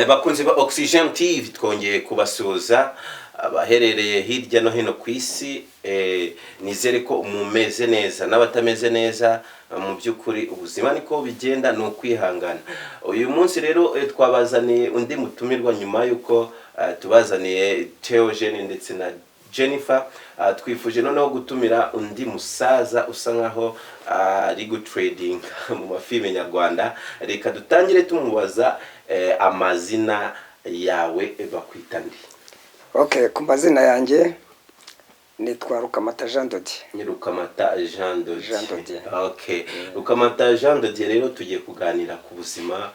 Bakunzi ba Oxygen TV, twongeye kubasuhuza abaherereye hirya no hino ku isi. Nizere ko mumeze neza, n'abatameze neza, mu by'ukuri ubuzima niko bigenda, ni ukwihangana. Uyu munsi rero twabazaniye undi mutumirwa nyuma y'uko tubazaniye Theogene ndetse na Jennifer. Twifuje noneho gutumira undi musaza usa nkaho ari gutrendinga mu mafilime nyarwanda. Reka dutangire tumubaza amazina yawe, bakwita nde? Okay, ku mazina yanjye nitwa Rukamata Jean Dodier. Ni Rukamata Jean Dodier. Jean Dodier. Okay, Rukamata Jean Dodier, rero tugiye kuganira ku buzima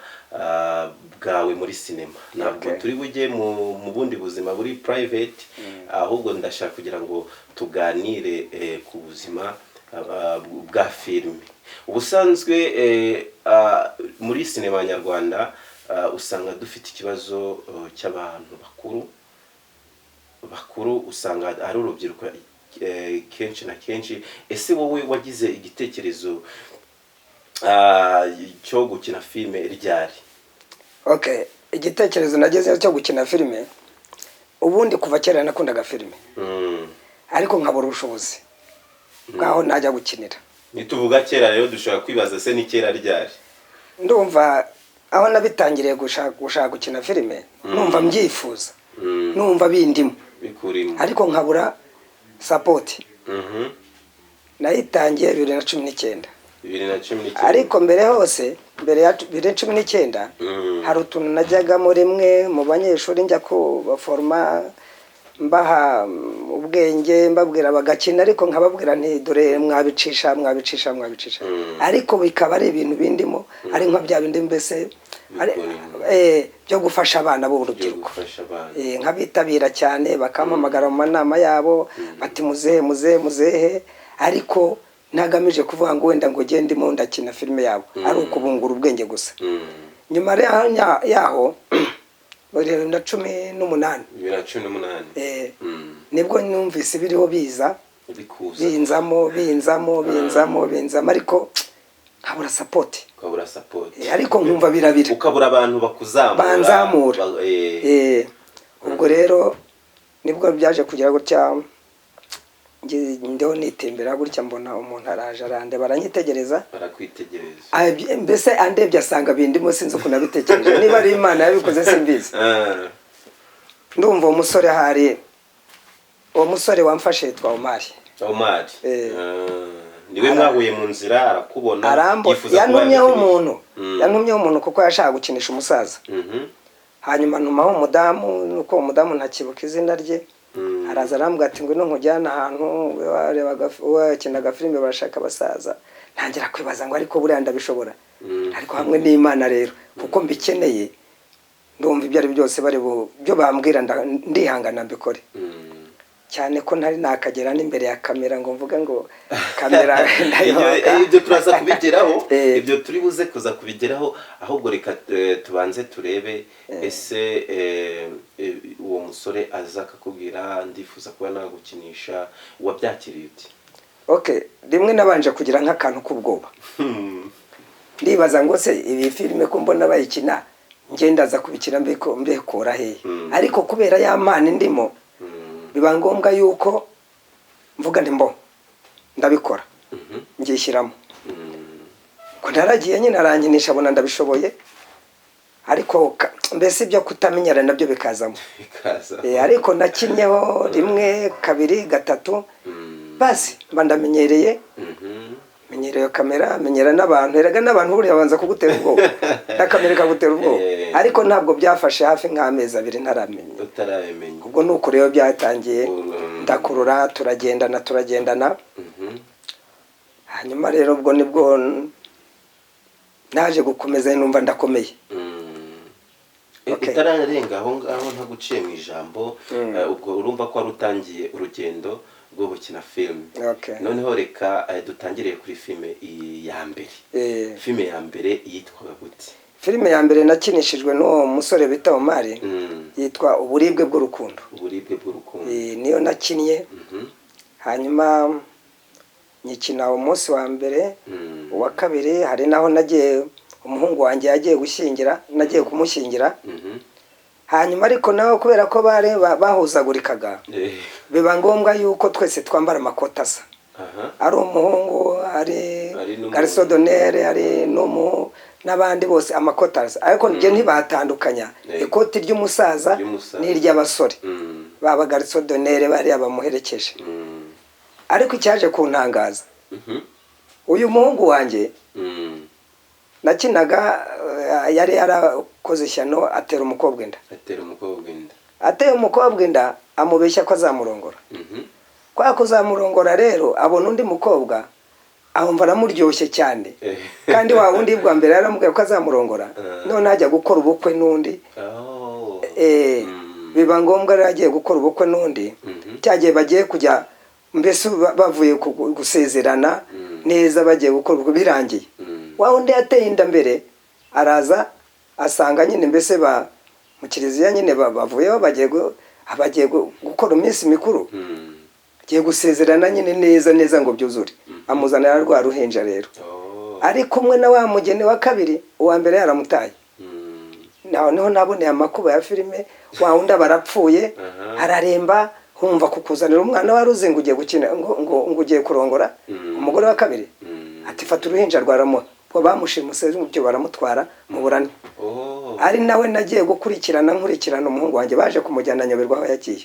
bwawe muri sinema. Ntabwo turi bujye mu bundi buzima buri private, ahubwo ndashaka kugira ngo tuganire ku buzima bwa filime. Ubusanzwe muri sinema nyarwanda usanga dufite ikibazo cy'abantu bakuru bakuru, usanga ari urubyiruko kenshi na kenshi. Ese wowe wagize igitekerezo cyo gukina filime ryari? Okay, igitekerezo nagezeho cyo gukina filime, ubundi kuva kera nakundaga filime, ariko nkabura ubushobozi bw'aho najya gukinira. Nituvuga kera rero dushobora kwibaza se ni kera ryari? Ndumva aho nabitangiriye gushaka gukina filime, numva mbyifuza, numva bindimo, bikurimo, ariko nkabura support. Nayitangiye 2019. 2019. Ariko mbere hose, mbere ya 2019, hari utuntu najyagamo rimwe mu banyeshuri, njya kubaforoma, mbaha ubwenge, mbabwira bagakina, ariko nkababwira nti: "Dore mwabicisha, mwabicisha, mwabicisha." Ariko bikaba ari ibintu bindimo, ari nka bya bindi mbese Bikurimo. Byo gufasha abana byo b'urubyiruko. Gufasha abana. Nkabitabira cyane, bakampamagara mu manama yabo bati: "Muzehe, muzehe, muzehe," ariko ntagamije kuvuga ngo wenda ngo ugende ndimo ndakina filime yabo, ari ukubungura ubwenge gusa. Nyuma rero yaho muri 2018, 2018. Nibwo numvise biriho biza, bikuza, binzamo, binzamo, binzamo, binzamo, ariko nkabura support. Ukabura support. Ariko nkumva birabira. Ukabura abantu bakuzamura. Banzamura. Ubwo rero nibwo byaje kugira gutya, ndiho nitembera gutya, mbona umuntu araje, arandeba, aranyitegereza. Barakwitegereza. Mbese andebye asanga bindimo, sinzi ukuntu nabitekereje, niba ari Imana yabikoze simbizi. Ndumva uwo musore ahari, uwo musore wamfashe yitwa Omari. Omar. Eh. Niwe mwahuye mu nzira arakubona, Arambo yifuza kuba yantumyeho yagukinisha. umuntu. Yantumyeho umuntu kuko yashaka gukinisha umusaza. Hanyuma ntumaho umudamu, nuko uwo mudamu ntakibuka izina rye. Araza arambwira ati: "Ngwino nkujyane ahantu warebaga wakinaga filime, barashaka abasaza." Ntangira kwibaza ngo: "Ariko buriya ndabishobora?" Ariko hamwe n'Imana rero, kuko mbikeneye, ndumva ibyo ari byose bari byo bambwira ndihangana mbikore, cyane ko ntari nakagera n'imbere ya kamera ngo mvuge ngo kamera ndayihoga. Ibyo turaza kubigeraho. Ibyo turi buze kuza kubigeraho. Ahubwo reka tubanze turebe ese uwo musore aza akakubwira: "Ndifuza kuba nagukinisha," wabyakiriye uti? Okay, rimwe nabanje kugira nk'akantu k'ubwoba, ndibaza ngo: "Se ibi filime ko mbona bayikina, njye ndaza kubikina mbikura hehe?" Ariko kubera ya mpano ndimo, biba ngombwa yuko mvuga nti: "Mbo ndabikora," ngishyiramo. Ko naragiye nyine, arankinisha, abona ndabishoboye, ariko mbese ibyo kutamenyera nabyo bikazamo. Bikaza. Ariko nakinnyeho rimwe, kabiri, gatatu, basi mba ndamenyereye, menyereye kamera, menyera n'abantu. Erega n'abantu buriya babanza kugutera ubwoba, na kamera ikagutera ubwoba. Ariko ntabwo byafashe hafi nk'amezi 2 ntaramenya. Utarabimenya. Ubwo ni uko rero byatangiye, ndakurura, turagendana, turagendana. Hanyuma rero ubwo nibwo naje gukomeza, numva ndakomeye. Utararenga aho ngaho, ntaguciye mu ijambo, ubwo urumva ko wari utangiye urugendo rwo gukina filime. Noneho reka dutangire kuri filime ya mbere. Filime ya mbere yitwaga gute? Filime ya mbere nakinishijwe n'uwo musore bita Omari yitwa Uburibwe bw'Urukundo. Uburibwe bw'Urukundo. Niyo nakinnye. Hanyuma nyikina umunsi wa mbere, uwa kabiri, hari naho nagiye, umuhungu wanjye yagiye gushyingira, nagiye kumushyingira. Hanyuma ariko nawe kubera ko bare bahuzagurikaga, biba ngombwa yuko twese twambara amakoti asa, ari umuhungu, ari Ari n'umu- garçon d'honneur, ari n'abandi bose, amakoti arasa, ariko njye ntibatandukanya ikoti ry'umusaza Ry'umusaza. n'iry'abasore baba garçon d'honneur bariya bamuherekeje. Ariko icyaje kuntangaza, uyu muhungu wanjye nakinaga, yari yarakoze ishyano, atera umukobwa inda. Atera umukobwa inda. Ateye umukobwa inda, amubeshya ko azamurongora. Kwa kuzamurongora rero, abona undi mukobwa, ahumva aramuryoshye cyane, kandi wa wundi bwa mbere yaramubwiye ko azamurongora. None ajya gukora ubukwe n'undi. Oh. Biba ngombwa rero, agiye gukora ubukwe n'undi, cya gihe bagiye kujya mbese bavuye gusezerana neza, bagiye gukora ubukwe birangiye, wa wundi yateye inda mbere araza, asanga nyine mbese ba mu kiliziya nyine bavuyeho, bagiye gukora iminsi mikuru, agiye gusezerana nyine neza neza ngo byuzure, amuzanira rwa ruhinja rero. Oh. Ari kumwe na wa mugeni wa kabiri, uwa mbere yaramutaye. Naho niho naboneye amakuba ya filime. Wa wundi aba arapfuye, araremba. Humva kukuzanira umwana wari uzi ngo ugiye gukina, ngo ugiye kurongora umugore wa kabiri. Ati: "Fata uruhinja." Rwaramuha. Ubwo bamushimuse ibyo, baramutwara mu burane. Oh. Ari nawe nagiye gukurikirana, nkurikirana umuhungu wanjye, baje kumujyana, nyoberwa aho yagiye.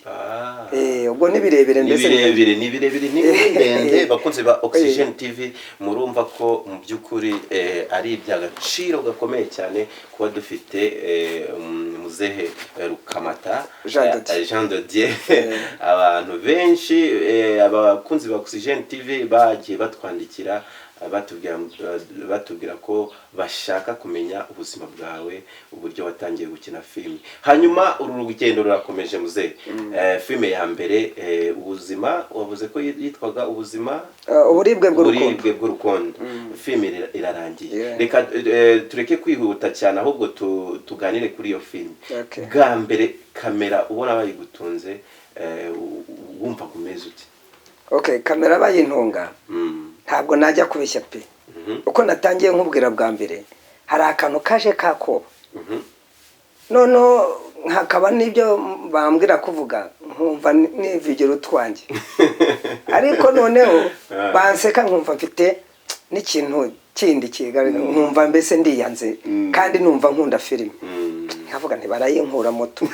Ubwo ni birebire Ni mbese. birebire, ni birebire, ni inkuru ndende. Bakunzi ba Oxygen TV, murumva ko mu by'ukuri ari iby'agaciro gakomeye cyane kuba dufite muzehe Rukamata Jean de Dieu. Jean de Dieu. Abantu benshi, abakunzi ba Oxygen TV bagiye batwandikira, batubwira ko bashaka kumenya ubuzima bwawe, uburyo watangiye gukina filime. Hanyuma uru rugendo rurakomeje, muzehe. Filime ya mbere, ubuzima, wavuze ko yitwaga Ubuzima Uburibwe bw'urukundo. Uburibwe bw'urukundo. Filime irarangiye. Reka tureke kwihuta cyane, ahubwo tuganire kuri iyo filime. Bwa mbere kamera ubona bayigutunze, wumva umeze ute? Okay, kamera bayintunga, ntabwo najya kubeshya pe. Uko natangiye nkubwira bwa mbere, hari akantu kaje kakoba, noneho hakaba n'ibyo bambwira kuvuga, nkumva nivigira utwanjye, ariko noneho banseka nkumva mfite n'ikintu kindi kigaragara, nkumva mbese ndiyanze, kandi numva nkunda filime. Nkavuga nti: "Barayinkura moto,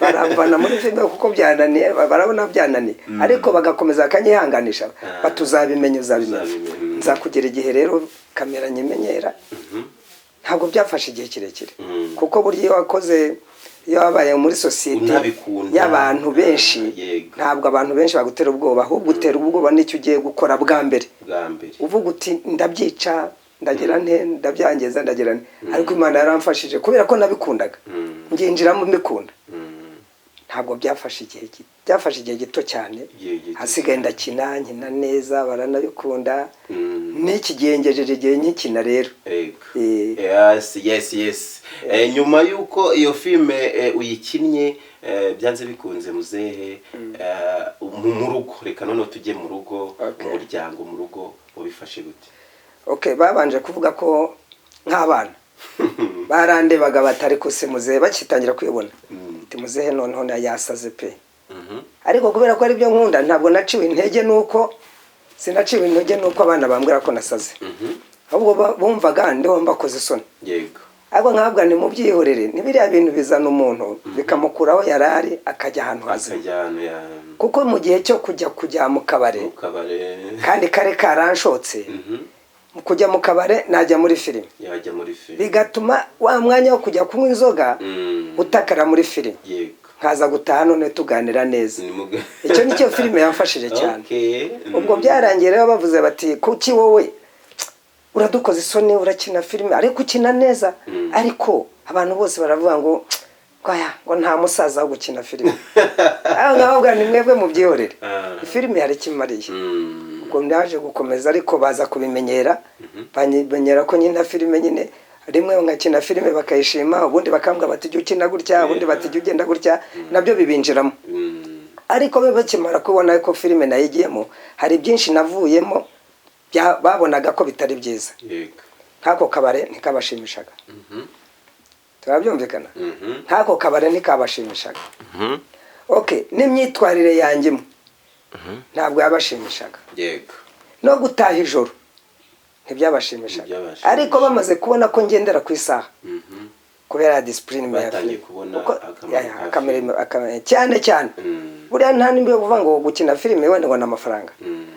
baramvana muri filime kuko byananiye, barabona byananiye." Ariko bagakomeza bakanyihanganisha, bati: "Uzabimenya, uzabimenya." Uzabimenya. Nza kugera igihe rero kamera nyimenyera. Ntabwo byafashe igihe kirekire, kuko burya iyo wakoze, iyo wabaye muri sosiyete Unabikunda. y'abantu benshi, ntabwo abantu benshi bagutera ubwoba, ahubwo utera ubwoba n'icyo ugiye gukora bwa mbere. Bwa mbere. Uvuga uti: "Ndabyica, ndagira nte, ndabyangiza, ndagira nte?" Ariko Imana yaramfashije kubera ko nabikundaga, nginjiramo mbikunda. Ntabwo byafashe igihe byafashe igihe gito cyane. Igihe gito. Hasigaye ndakina, nkina neza, baranabikunda. N'iki gihe ngejeje igihe nkikina rero. Yes. Nyuma y'uko iyo filime uyikinnye, byanze bikunze muzehe, mu rugo, reka noneho tujye mu rugo. Umuryango mu rugo wabifashe gute? Okay, babanje kuvuga ko nk'abana barandebaga batari ko se muzehe, bakitangira kwibona, ati: "Muzehe noneho na yasaze pe." Ariko kubera ko ari byo nkunda, ntabwo naciwe intege nuko sinaciwe intege nuko abana bambwira ko nasaze, ahubwo bumvaga ndiho mbakoze isoni. Ariko nkabwa ni mubyihorere, ni biriya bintu bizana umuntu bikamukura aho yari ari, akajya ahantu hazima. Akajya ahantu ya Kuko mu gihe cyo kujya mu kabare, mu kabare, kandi kare karanshotse, mu kujya mu kabare najya muri filime. Yajya muri filime. Bigatuma wa mwanya wo kujya kunywa inzoga utakara muri filime, nkaza gutaha none tuganira neza. Icyo nicyo filime yamfashije cyane. Ubwo byarangiye rero bavuze bati: "Kuki wowe uradukoza isoni, urakina filime ariko ukina neza, ariko abantu bose baravuga ngo aya ngo nta musaza wo gukina filime." Aho ngaho bwa ni mwebwe mubyihorere, filime hari icyo imariye. Ubwo ndaje gukomeza, ariko baza kubimenyera, bamenyera ko nyina filime nyine, rimwe nkakina filime bakayishima, ubundi bakambwira bati: "Jya ukina gutya," ubundi bati: "Jya ugenda gutya," nabyo bibinjiramo. Ariko be bakimara kubona ko filime nayigiyemo, hari byinshi navuyemo babonaga ko bitari byiza. Nk'ako kabare ntikabashimishaga. Turabyumvikana? Nk'ako kabari ntikabashimishaga. Okay, n'imyitwarire yanjye imwe ntabwo yabashimishaga. No gutaha ijoro ntibyabashimishaga. Ntibyabashimishaga. Ariko bamaze kubona ko ngendera ku isaha kubera discipline ya Batangiye filime. kubona akamaro ka Akamaro cyane cyane. Buriya nta nimba yo kuvuga ngo gukina filime wenda ngo ni amafaranga,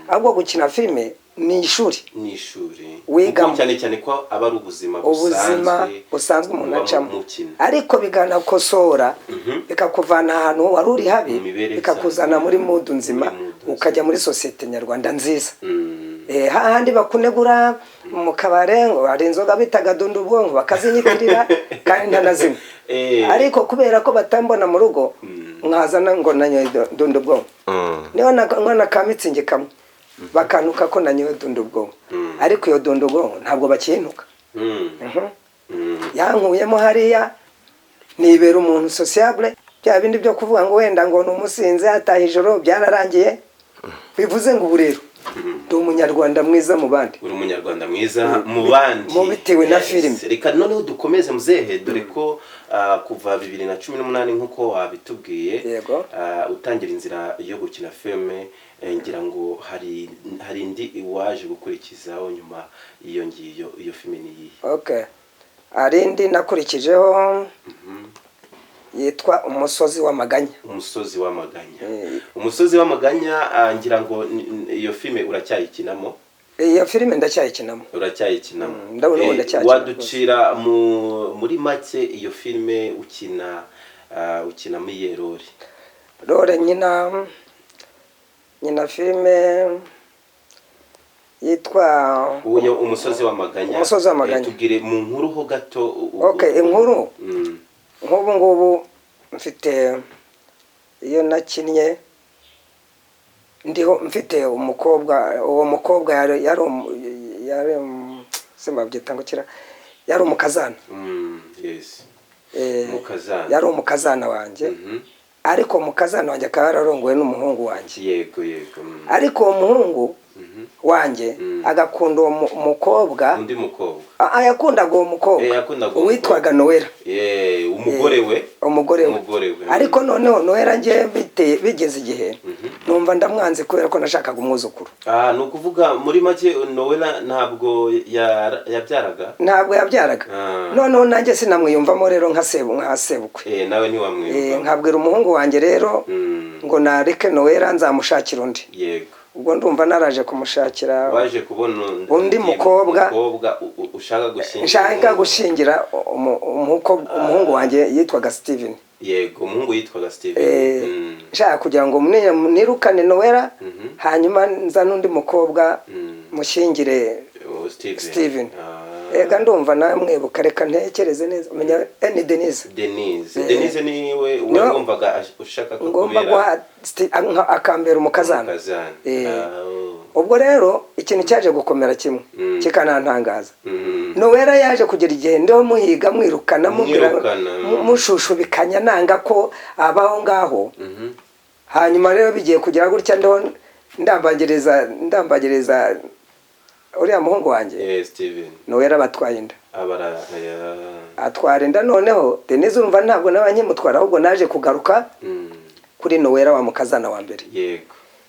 ahubwo gukina filime ni ishuri. Ni ishuri. Wigamo. Kuko cyane cyane ko aba ari ubuzima Ubuzima busanzwe busanzwe umuntu muba acamo, mukina. ariko bikanakosora, bikakuvana ahantu wari uri habi, Mu mibereho bikakuzana isanzwe. muri mood nzima, Muri mood nzima. ukajya muri sosiyete nyarwanda nziza. Hahandi bakunegura mu kabare ngo hari inzoga bitaga dunda ubwonko, bakazinyitirira kandi ntanazinywa. Ariko kubera ko batambona mu rugo, nkazana ngo nanyoye dunda ubwonko, niba nkana ka Mützig kamwe, bakantuka ko nanyoye dunda ubwonko. Ariko iyo dunda ubwonko ntabwo bakintuka. Yankuyemo hariya, nibera umuntu sociable. Bya bindi byo kuvuga ngo wenda ngo ni umusinzi ataha ijoro byararangiye. Bivuze ngo ubu rero ndi umunyarwanda mwiza mu bandi. Uri umunyarwanda mwiza mu bandi. Mu bitewe na filime. Reka noneho dukomeze, muzehe, dore ko kuva 2018, nk'uko wabitubwiye, utangira inzira yo gukina filime, ngira ngo hari indi waje gukurikizaho nyuma iyo ngiyo. Iyo filime ni iyihe? Okay, hari indi nakurikijeho yitwa Umusozi w'Amaganya. Umusozi w'Amaganya. Umusozi w'Amaganya, ngira ngo iyo filime uracyayikinamo? Iyo filime ndacyayikinamo. Uracyayikinamo? Ndabona ubu ndacyayikina. Waducira muri make iyo filime ukina, ukinamo iyihe role? Role nyina filime yitwa Uyu Umusozi w'Amaganya. Umusozi w'Amaganya. Tubwire mu nkuru ho gato. Okay, inkuru. Nk'ubu ngubu mfite iyo nakinnye ndiho, mfite umukobwa. Uwo mukobwa yari simbabyita ngo kira, yari umukazana. Umukazana. Yari umukazana wanjye. Ariko umukazana wanjye akaba yararongowe n'umuhungu wanjye. yego yego. Ariko uwo muhungu wanjye agakunda uwo mukobwa. Undi mukobwa. Yakundaga uwo mukobwa. Yakundaga uwo uwitwaga Noella. Umugore we. Umugore we. Umugore we. Ariko noneho Noella njye bigeze igihe numva ndamwanze kubera ko nashakaga umwuzukuru. Ni ukuvuga muri make Noella ntabwo yabyaraga? Ntabwo yabyaraga. Noneho nanjye sinamwiyumvamo rero nka sebukwe. Nawe ntiwamwiyumvamo. Nkabwira umuhungu wanjye rero ngo nareke Noella, nzamushakira undi. Ubwo ndumva naraje kumushakira Waje kubona undi mukobwa. Mukobwa ushaka gushyingira. Nshaka gushyingira umuhungu wanjye yitwaga Steven. Yego, umuhungu yitwaga Steven. Nshaka kugira ngo nirukane Noella, hanyuma nza n'undi mukobwa mushyingire. Oh, Steven. Steven. Ega ndumva nawe mwibuka, reka ntekereze neza, umenya ni Denise. Denise. Denise niwe wumvaga ushaka ko ngomba kubera guha akambera umukazana. Umukazana. Oh. Ubwo rero ikintu cyaje gukomera kimwe kikanantangaza, Noella yaje kugera igihe ndiho muhiga, mwirukana, mubwira, Mwirukana. mushushubikanya, nanga ko abaho ngaho. Hanyuma rero bigiye kugira gutya, ndiho ndambagiriza uriya muhungu wanjye. Steven. Noella batwaye inda. Abara aya. Atwara inda. Noneho Denise urumva ntabwo nawe nkimutwara, ahubwo naje kugaruka kuri Noella wa mukazana wa mbere.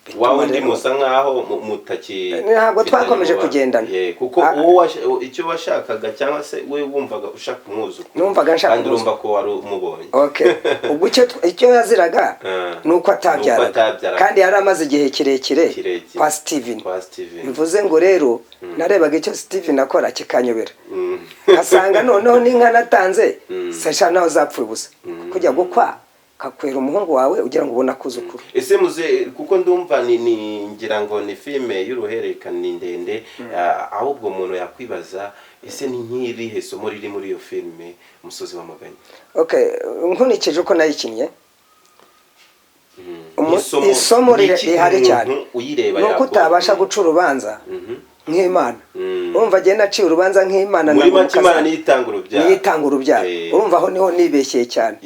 Bituma Wa wundi rero- musa nkaho mutaki Ntabwo twakomeje mfitanye kugendana. Kuko uwo icyo washakaga, cyangwa se we wumvaga ushaka umwuzukuru. Numvaga nshaka Kandi urumva ko wari umubonye. Okay, ubwo icyo yaziraga ni uko Ni uko atabyaraga. atabyaraga. Kandi yari amaze igihe kirekire Kirekire. kwa Steven. Kwa Steven. Bivuze ngo rero narebaga icyo Steven akora kikanyobera, nkasanga noneho n'inka natanze sasha naho zapfuye ubusa, kujya gukwa kakwera umuhungu wawe ugira ngo ubone akuzukuru. Ese muze, kuko ndumva ni ngira ngo ni filime y'uruhererekane, ni ndende, ahubwo umuntu yakwibaza, ese ni nk'irihe somo riri muri iyo filime Umusozi w'Amaganya? Okay, nkurikije uko nayikinnye, Isomo- isomo ni iki rihari umuntu cyane uyireba ni uko yakora? utabasha guca urubanza nk'Imana. Urumva agiye naciye urubanza nk'Imana Muri ntabwo make Imana niyo itanga urubyaro. Niyo itanga urubyaro. Urumva aho niho nibeshyeye cyane,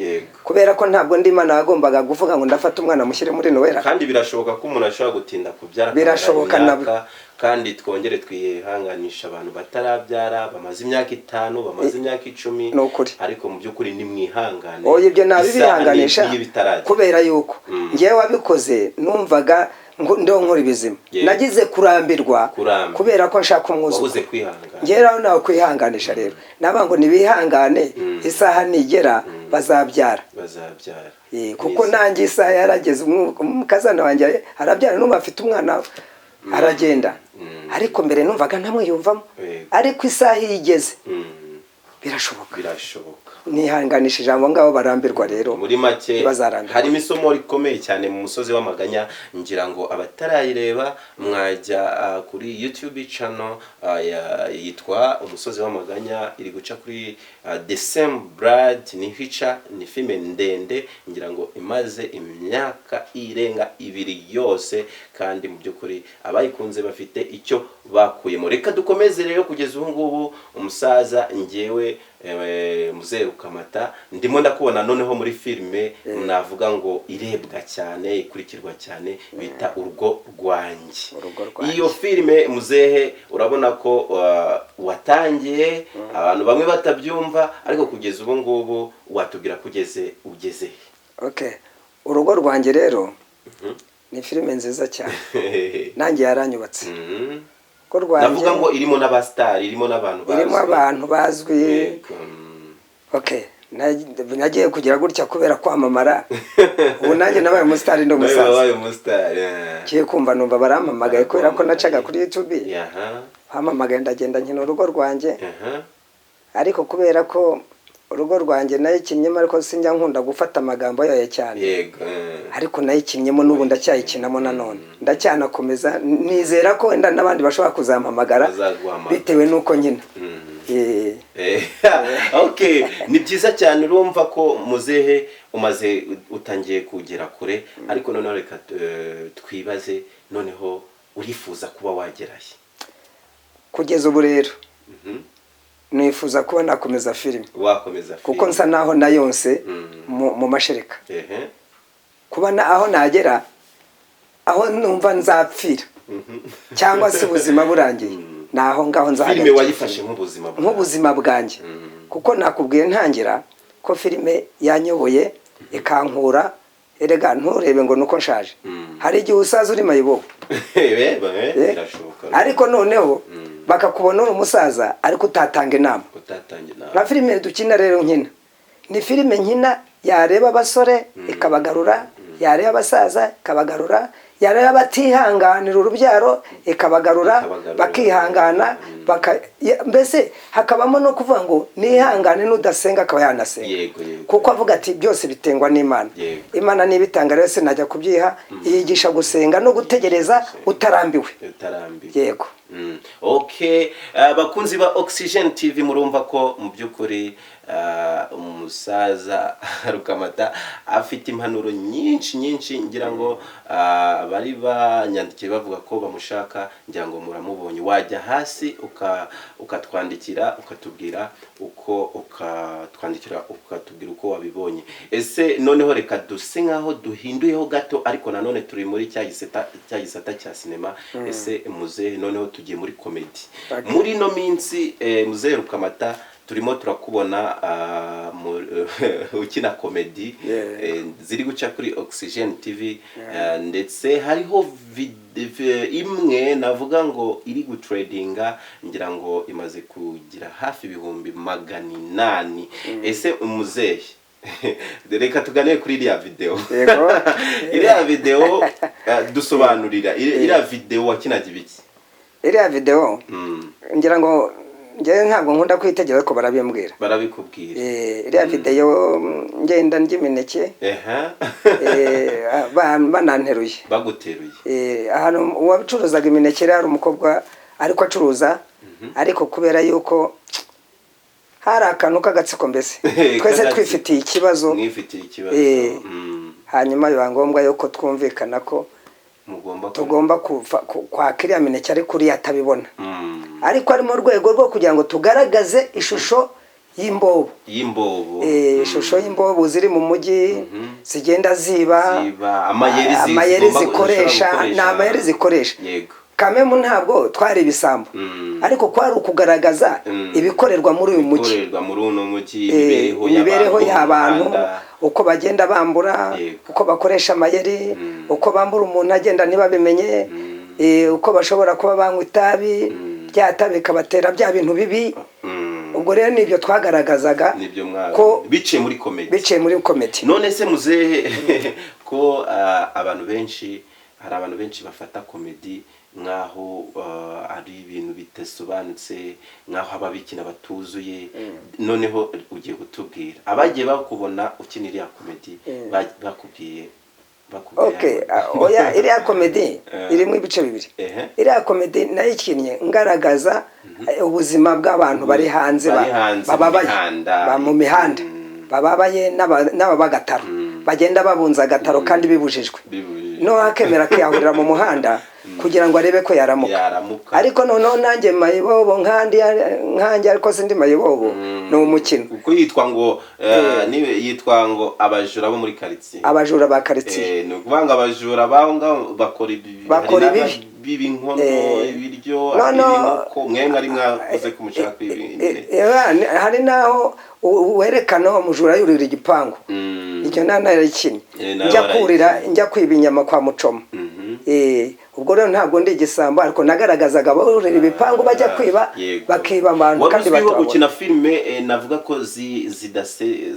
kubera ko ntabwo ndi Imana wagombaga kuvuga ngo ndafata umwana mushyire muri Noella. Kandi birashoboka ko umuntu ashobora gutinda kubyara akamara Birashoboka imyaka, Kandi twongere twihanganisha abantu batarabyara, bamaze imyaka 5, bamaze imyaka 10. Ni ukuri. Ariko mu by'ukuri nimwihangane. Oya, ibyo nabibihanganisha Isaha ni ibitaragera. Kubera yuko ngewe wabikoze numvaga ndiho nkora ibizima. Nagize kurambirwa Kurambirwa. kubera ko nshaka umwuzukuru. Wabuze kwihangana. Ngewe rero nawe kwihanganisha rero naba ngo nibihangane, isaha nigera bazabyara. Bazabyara. Kuko nanjye isaha yarageze, umukazana wanjye arabyara, n'ubu afite umwana aragenda. Ariko mbere numvaga ntamwiyumvamo. Ariko isaha iyo igeze birashoboka. Birashoboka. Nihanganisha ijambo ngabo barambirwa rero. Muri make Ntibazarambirwa. harimo isomo rikomeye cyane mu Musozi w'Amaganya. Ngira ngo abatarayireba mwajya kuri YouTube channel yitwa Umusozi w'Amaganya, iri guca kuri The Same Blood ni hica, ni filime ndende ngira ngo imaze imyaka irenga 2 yose, kandi mu by'ukuri abayikunze bafite icyo bakuyemo. Reka dukomeze rero. Kugeza ubu ngubu umusaza ngewe Muzehe Rukamata ndimo ndakubona noneho muri filime navuga ngo irebwa cyane, ikurikirwa cyane, bita Urugo Rwanjye. Urugo Rwanjye. Iyo filime muzehe, urabona ko watangiye abantu bamwe batabyumva, ariko kugeza ubu ngubu watubwira kugeze ugeze he? Okay, Urugo Rwanjye rero ni filime nziza cyane, nanjye yaranyubatse. Urugo Rwanjye Ndavuga ngo irimo n'abasitari, irimo n'abantu bazwi. Irimo abantu bazwi. Yego. Okay, nagiye kugira gutya kubera kwamamara, ubu nanjye nabaye umusitari, ndi Nawe umusaza. wabaye umusitari. Ngiye kumva numva barampamagaye kubera ko nacaga kuri YouTube. Bampamagaye ndagenda nkina Urugo Rwanjye. Ariko kubera ko Urugo Rwanjye nayikinnyemo, ariko sinjya nkunda gufata amagambo yayo cyane. Ariko nayikinnyemo, n'ubu ndacyayikinamo, nanone ndacyanakomeza, nizera ko wenda n'abandi bashobora kuzampamagara Bazaguhamagara. bitewe n'uko nkina. Okay, ni byiza cyane. Urumva ko muzehe umaze utangiye kugera kure, ariko noneho reka twibaze noneho urifuza kuba wagerahe? Kugeza ubu rero nifuza kuba nakomeza filime. Wakomeza Kuko filime. nsa naho nayonse mu mashereka. Kuba aho nagera, aho numva nzapfira cyangwa se ubuzima burangiye, ni aho ngaho Filime nzahagarikira. wayifashe nk'ubuzima bwawe. Nk'ubuzima bwanjye, kuko nakubwiye ntangira ko filime yanyoboye ikankura. Erega nturebe ngo nuko nshaje, hari igihe usaza uri mayibobo. Birashoboka. Ariko noneho bakakubona uri umusaza ariko utatanga inama. Utatangira inama. Nka filime dukina rero, nkina, ni filime nkina yareba abasore ikabagarura, yareba abasaza ikabagarura, yareba abatihanganira urubyaro ikabagarura, Ikabagarura. bakihangana, mbese hakabamo no kuvuga ngo nihangane, n'udasenga akaba yanasenga, Yego, yego. kuko avuga ati byose bitengwa n'Imana. Imana niba itanga rero sinajya kubyiha, yigisha gusenga no gutegereza utarambiwe. Utarambiwe. Yego. Okay, abakunzi ba Oxygen TV, murumva ko mu by'ukuri umusaza Rukamata afite impanuro nyinshi nyinshi. Ngira ngo bari banyandikiye bavuga ko bamushaka, ngira ngo muramubonye. Wajya hasi ukatwandikira ukatubwira uko, ukatwandikira ukatubwira uko wabibonye. Ese noneho reka duse nkaho duhinduyeho gato, ariko nanone turi muri cya gisata cya sinema. Ese muzehe, noneho tugiye muri comedy. Muri ino minsi muzehe Rukamata, turimo turakubona ukina comedy ziri guca kuri Oxygen TV, ndetse hariho imwe navuga ngo iri gutrendinga, ngira ngo imaze kugira hafi 800,000. Ese umuzehe, reka tuganire kuri iriya video. Yego. Iriya video, dusobanurira iriya video wakinaga ibiki? Iriya video, ngira ngo njyewe ntabwo nkunda kwitegereza, ariko barabimbwira. Barabikubwira. Iriya video ngenda ndya imineke, bananteruye. Baguteruye. Ahantu uwacuruzaga imineke rero hari umukobwa ariko acuruza, ariko kubera yuko hari akantu k'agatsiko, mbese twese K'agatsiko. twifitiye ikibazo. Mwifitiye ikibazo. Hanyuma biba ngombwa yuko twumvikana ko Mugomba tugomba kwaka iriya mineke, ariko uriya atabibona, ariko ari mu rwego rwo kugira ngo tugaragaze ishusho y'imbobo. Y'imbobo. Ishusho y'imbobo ziri mu mujyi zigenda ziba, Ziba, amayeri amayeri zigomba zikoresha zishobora ni amayeri zikoresha. Yego. Kamemu ntabwo twari ibisambo, ariko kwari ukugaragaza ibikorerwa muri uyu mujyi. Ikorerwa muri uno mujyi. Imibereho y'abantu, mu muhanda. Uko bagenda bambura, uko bakoresha amayeri, uko bambura umuntu agenda ntibabimenye, uko bashobora kuba banywa itabi, rya tabi bikabatera bya bintu bibi. Ubwo rero nibyo twagaragazaga. Nibyo mwa ko biciye muri comedy. Biciye muri comedy. None se muzehe, ko abantu benshi, hari abantu benshi bafata comedy nk'aho ari ibintu bidasobanutse, nk'aho ababikina batuzuye, noneho ugiye kutubwira abagiye bakubona ukina iriya comedy, bakubwiye Okay, oya, iriya comedy irimo ibice bibiri. Iriya comedy nayikinnye ngaragaza ubuzima bw'abantu bari hanze, Bari hanze mu bababaye. mihanda. Mu mihanda, bababaye n'ababagataro bagenda babunza agataro kandi bibujijwe. Bibujijwe. No akemera akiyahurira mu muhanda kugira ngo arebe ko yaramuka. Yaramuka. Ariko noneho nanjye mayibobo nkandi nkanjye, ariko sindi mayibobo, ni umukino. Kuko yitwa ngo yitwa ngo abajura bo muri karitsiye. Abajura ba karitsiye. Ni ukuvuga ngo abajura baho ngaho bakora ibi, Bakora hari ibibi. n'abiba inkono, ibiryo, No, no. abiba inkoko, mwe mwari mwakoze ko mushaka kwiba imineke. Hari n'aho werekana umujura yurira igipangu. Icyo nta narayikinnye. Nawe Njya warayikinnye. kurira, njya kwiba inyama kwa Mucoma. Ubwo rero ntabwo ndi igisambo, ariko nagaragazaga aburira ibipangu bajya kwiba, bakiba abantu Wari kandi uzwiho batabona. gukina filime, navuga ko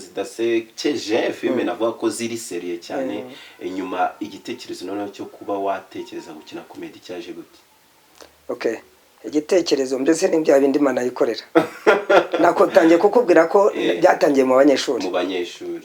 zidasekeje, filime navuga ko ziri sérieux cyane. Inyuma igitekerezo noneho cyo kuba watekereza gukina comedy cyaje gute? Okay, igitekerezo mbese ni bya bindi Imana yikorera. Nakotangiye kukubwira ko byatangiye mu banyeshuri. Mu banyeshuri.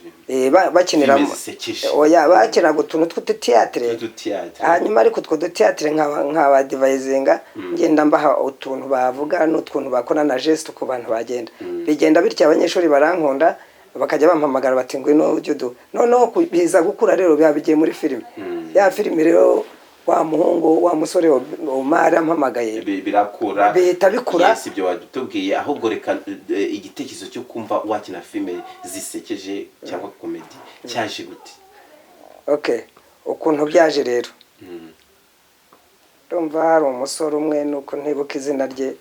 Bakinira Filime zisekeje. Oya, bakinaga utuntu tw'udutiyatire. Tw'udutiyatire. Hanyuma ariko utwo dutiyatire nkabadivayizinga, ngenda mbaha utuntu bavuga n'utuntu bakora na geste ku bantu bagenda bigenda bityo, abanyeshuri barankunda, bakajya bampamagara bati: "Ngwino ujye udu." Noneho biza gukura rero, biba bigiye muri filime. Ya filime rero, wa muhungu, wa musore Omar ampamagaye. Birakura. Bihita bikura. Yes, ibyo watubwiye. Ahubwo reka igitekerezo cyo kumva wakina filime zisekeje cyangwa comedy cyaje gute? Okay, ukuntu byaje rero, ndumva hari umusore umwe, nuko ntibuka izina rye.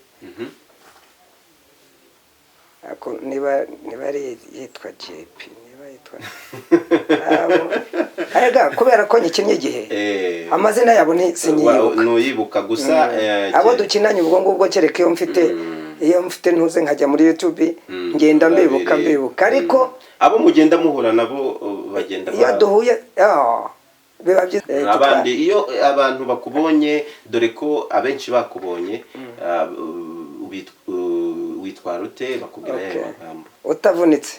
Ako niba ari yitwa JP, niba yitwa arega, kubera ko nyikinnye igihe, amazina yabo ni sinyibuka. Ntuyibuka gusa. Abo dukinanye ubwo ngubwo, kereka iyo mfite ntuze nkajya muri YouTube, ngenda mbibuka. Babiri. Mbibuka ariko. Abo mugenda muhura nabo bagenda Iyo duhuye, biba byiza. Abandi iyo abantu bakubonye, dore ko abenshi bakubonye, witwara ute? Bakubwira ayahe magambo? Utavunitse.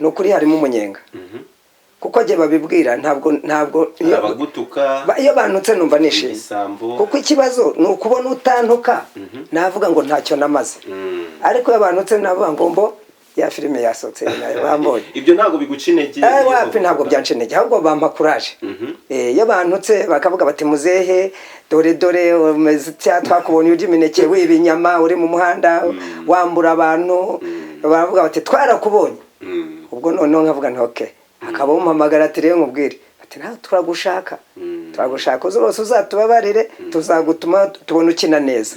Ni ukuri harimo umunyenga, kuko jye babibwira ntabwo Hari abagutuka. Iyo bantutse numva nishimye. Ibisambo. Kuko ikibazo ni ukubona utantuka, navuga ngo ntacyo namaze. Ariko iyo bantutse navuga ngo mbo ya filime yasohotse nayo bambonye. Ibyo ntabwo biguca intege iyo Wapi, ntabwo bagutuka? byanca intege, ahubwo bampa courage. Iyo bantutse bakavuga bati: "Muzehe, dore dore umeze utya, twakubonye urya imineke, wiba inyama, uri mu muhanda wambura abantu," baravuga bati: "Twarakubonye." Ubwo noneho nkavuga nti: "Okay." Hakaba umpamagara ati: "Rero nkubwire," ati: "Nawe turagushaka, turagushaka, uzi rwose uzatubabarire, tuzagutuma tubona ukina neza."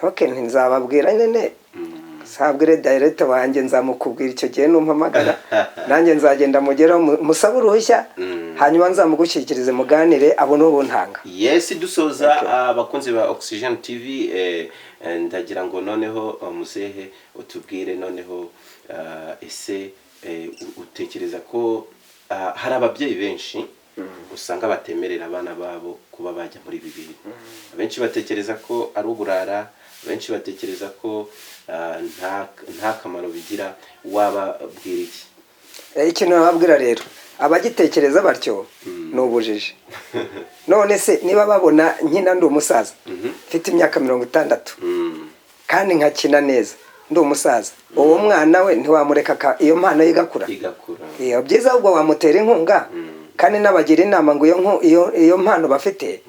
Okay, nzababwira nyine, sabwire director wanjye, nzamukubwira icyo gihe numpamagara, nanjye nzagenda mugeraho musabe uruhushya, hanyuma nzamugushyikirize muganire, abone ubuntanga. Yes, dusoza, Okay. abakunzi ba Oxygen TV, ndagira ngo noneho muzehe utubwire noneho, ese utekereza ko hari ababyeyi benshi usanga batemerera abana babo kuba bajya muri ibi bintu? Abenshi batekereza ko ari uburara, abenshi batekereza ko nta kamaro bigira. Wababwira iki? Ikintu nababwira rero, abagitekereza batyo ni ubujiji. None se niba babona nkina, ndi umusaza mfite imyaka 60, kandi nkakina neza ndi umusaza, uwo mwana we ntiwamureka iyo mpano ye igakura? Igakura. Iyo byiza ahubwo wamutera inkunga, kandi n'abagira inama ngo iyo mpano bafite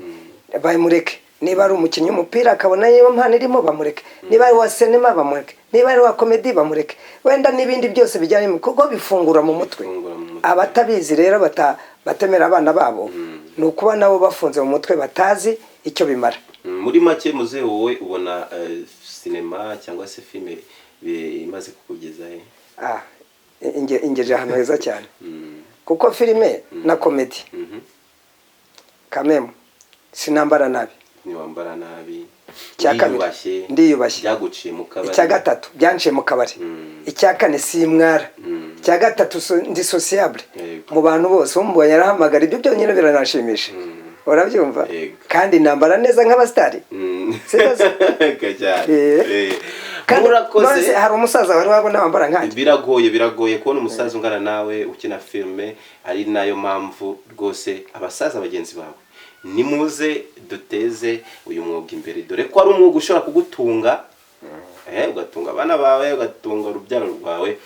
bamureke. Niba ari umukinnyi w'umupira akabona iyo mpano irimo, bamureke. Niba ari uwa sinema, bamureke. Niba ari uwa comedy, bamureke. Wenda n'ibindi byose bijyanye, kuko bifungura mu mutwe. Bifungura mu mutwe. Abatabizi rero batemera abana babo. Ni ukuba nabo bafunze mu mutwe, batazi icyo bimara. Muri make, muzehe, wowe ubona sinema cyangwa se filime imaze kukugeza he? Ah, ingeje ahantu heza cyane, kuko filime na comedy kamemu sinambara nabi. Ntiwambara nabi. Icya kabiri, Wiyubashye. ndiyubashye. Byaguciye mu kabari. Icya gatatu, byanciye mu kabari. Icya kane, simwara. Icya gatatu, ndi sociable mu bantu bose. Umubonye arahamagara, ibyo byonyine biranashimisha, urabyumva? Yego. Kandi nambara neza nk'abasitari. Sibyo se? Cyane. Kandi Murakoze. none hari umusaza wari wabona wambara nkanjye? Biragoye, biragoye kubona umusaza ungana nawe ukina filime. Ari nayo mpamvu rwose abasaza bagenzi bawe, nimuze duteze uyu mwuga imbere, dore ko ari umwuga ushobora kugutunga, ugatunga abana bawe, ugatunga urubyaro rwawe.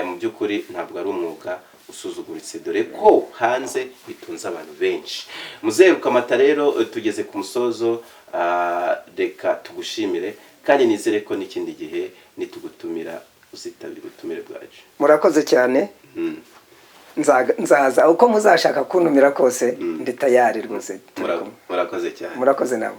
Mu by'ukuri ntabwo ari umwuga usuzuguritse, dore ko hanze bitunze abantu benshi. Muzehe Rukamata rero, tugeze ku musozo. Reka tugushimire kandi nizere ko n'ikindi gihe nitugutumira uzitabira ubutumire bwacu. Murakoze cyane. Nzaza uko muzashaka kuntumira kose, ndi tayari rwose, turi kumwe. Murakoze cyane. Murakoze nawe.